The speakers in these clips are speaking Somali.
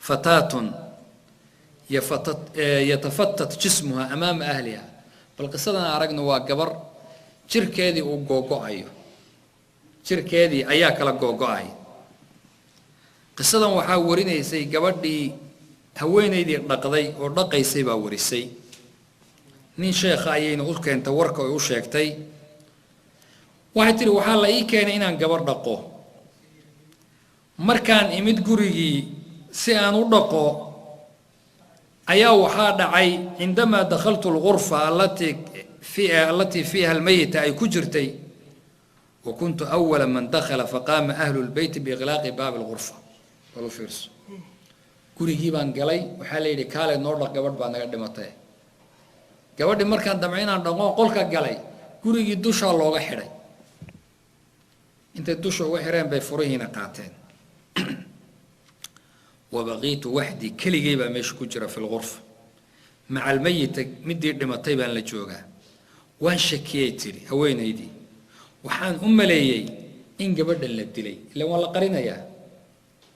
Fataatun yatafatat jismuha amaama ahliha. Bal qisadan aragna, waa gabar jirkeedii uu googo-ayo, jirkeedii ayaa kala googo-ay. Qisadan waxaa warinaysay gabadhii, haweenaydii dhaqday oo dhaqaysay baa warisay. Nin sheekha ayayna u keentay warka oy u sheegtay. Waxay tihi, waxaa la ii keenay inaan gabar dhaqo. Markaan imid gurigii si aan u dhaqo ayaa waxaa dhacay, cindamaa dakhaltu algurfa allatii fiiha almayita, ay ku jirtay, wa kuntu awala man dakhala, faqaama ahlu lbeyti biiqlaaqi baabi algurfa. Bal u fiirso, gurigii baan galay, waxaa la yidhi, kaale noo dhaq, gabadh baa naga dhimatay. Gabadhii markaan damco inaan dhaqoon qolka galay, gurigii dushaa looga xidhay. Intay dusha uga xidheen bay furihiina qaateen. Wabaqiitu waxdii, keligay baa meesha ku jira, fi lgurfa maca almayita, midii dhimatay baan la joogaa. Waan shakiyey, tidhi haweenaydii, waxaan u maleeyey in gabadhan la dilay, ilan waa la qarinayaa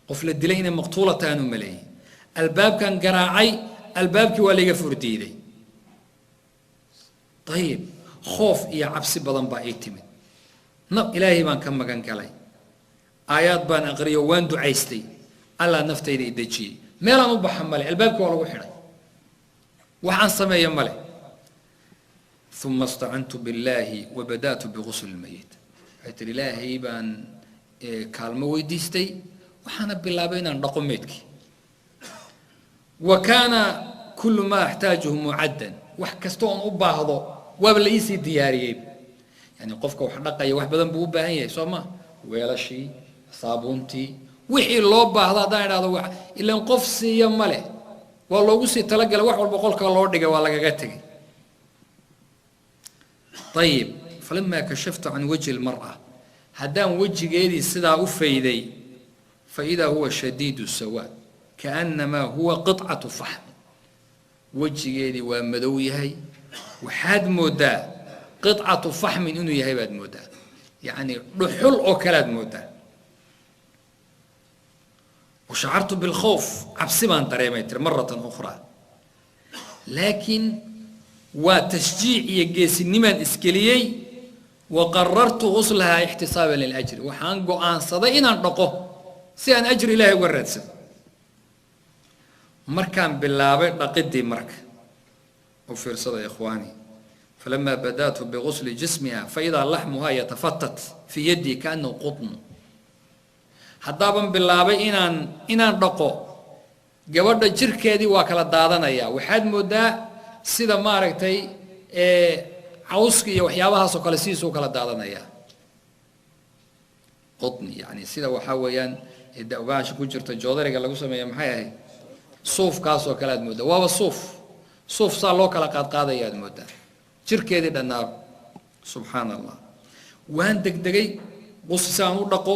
qof la dilay, inay maqtuula tahaan u maleeyey. Albaabkan garaacay, albaabkii waa laiga furdiiday. Ayib, khoof iyo cabsi badan baa ii timid. Ilaahay baan ka magan galay, aayaad baan aqriyo, waan ducaystay, Allah naftayda i dejiyey. Meelaan u baxa male, albaabkii waa lagu xidhay, waxaan sameeya male. Uma istacantu billaahi wabada'tu bigusli lmayit. Waxay tihi, Ilaahay baan kaalmo weydiistay, waxaana bilaabay inaan dhaqo meydkii. Wa kaana kulu maa axtaajuhu mucaddan, wax kasta oon u baahdo waaba la iisii diyaariyey. Yani qofka wax dhaqaya wax badan buu u baahan yahay, soo ma? Weelashii, saabuuntii, wixii loo baahdo haddaan idhahdo, ilan qof siiya male, waa loogu sii talagalay, wax walba qolka loo dhigay, waa lagaga tegay. Ayib, falamaa kashaftu can wajhi lmar'a, haddaan wejigeedii sidaa u fayday, faidaa huwa shadiidu sawaad kaannamaa huwa qicatu faxmi. Wejigeedii waa madow yahay, waxaad moodaa qicatu faxmin inuu yahay baad moodaa, yacni dhuxul oo kalead moodaa. Washacartu bilkhawf, cabsi baan dareemay, tiri, maratan ukhraa, laakiin waa tashjiic iyo geesinimaan isgeliyey. Wa qarartu guslahaa ixtisaaban liljri, waxaan go-aansaday inaan dhaqo si aan ajri Ilaahay uga raadsado. Markaan bilaabay dhaqidii, marka u fiirsada ikhwaani, falamaa bada'tu bigusli jismiha faidaa laxmuhaa yatafatat fii yaddii kaanahu qutnu. Haddaaban bilaabay inaan dhaqo gabadha, jirkeedii waa kala daadanaya, waxaad moodaa sida maaragtay cawska iyo waxyaabahaasoo kale sidiisuu kala daadanaya. Qutni yani sida waxaa weeyaan baasha ku jirta joodariga lagu sameeya, maxay ahayd, suufkaasoo kale aad moodaa, waaba suuf, suuf saa loo kala qaadqaadaya aad moodaa jirkeedii dhannaaba. Subxaana Allah, waan degdegay qusi si aan u dhaqo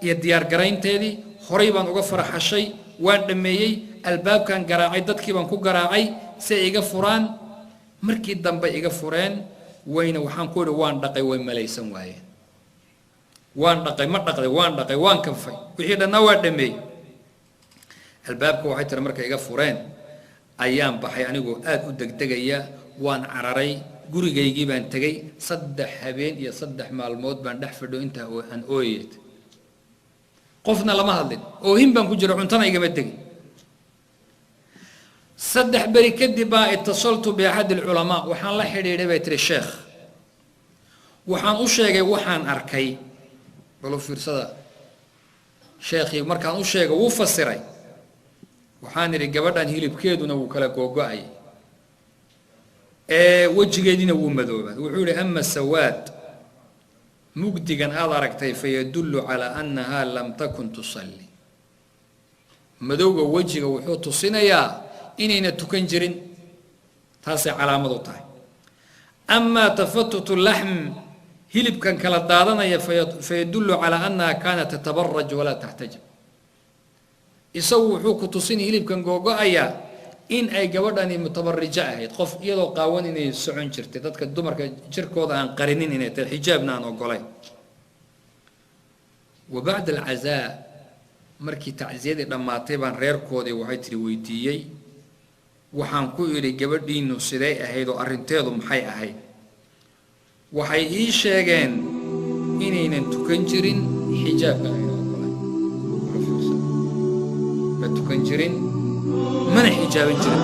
iyo diyaar garaynteedii, horay baan uga faraxashay, waan dhammeeyey. Albaabkan garaacay, dadkii baan ku garaacay si ay iga furaan. Markii dambe iga fureen, wayna waxaan ku idhi, waan dhaqay. Way malaysan waayeen. Waan dhaqay, ma dhaqday? Waan dhaqay, waan kanfay, wixii dhannaa waa dhameeyey. Albaabka, waxay tiri, markay iga fureen ayaan baxay anigoo aada u degdegaya. Waan cararay, gurigaygii baan tegey. 3 habeen iyo 3 maalmood baan dhex fadho intaa aan ooyeed, qofna lama hadlin, oohin baan ku jira, cuntana igama tegin. 3 beri kadib baa itasaltu biaxadi alculamaa, waxaan la xidhiidhay, bay tiri, sheekh. Waxaan u sheegay waxaan arkay. Balo fiirsada, sheekhii markaan u sheegay wuu fasiray. Waxaan idhi, gabadhan hilibkeeduna wuu kala googo-ay, wejigeediina wuu madoobaa. Wuxuu yihi, ama sawaad, mugdigan aada aragtay, fayadullu calaa annaha lam takun tusalli. Madowga wejiga wuxuu tusinayaa inayna tukan jirin, taasay calaamad u tahay. Amaa tafatut laxm, hilibkan kala daadanaya, fayadullu calaa annaha kaanat tatabaraj walaa taxtajib. Isagu wuxuu ku tusin hilibkan googo-ayaa in ay gabadhani mutabarrijo ahayd, qof iyadoo qaawan inay socon jirtay, dadka dumarka jirkooda aan qarinin inay tahay, xijaabna aan ogolayn. Wa bacda alcazaa. Markii tacsiyadii dhammaatay baan reerkoodii, waxay tidhi, weydiiyey. Waxaan ku idhi, "Gabadhiinu siday ahayd oo arrinteedu maxay ahayd?" Waxay ii sheegeen inaynan tukan jirin, xijaabkan ayna ogolayn. Ma tukan jirin, mana xijaaban jirin.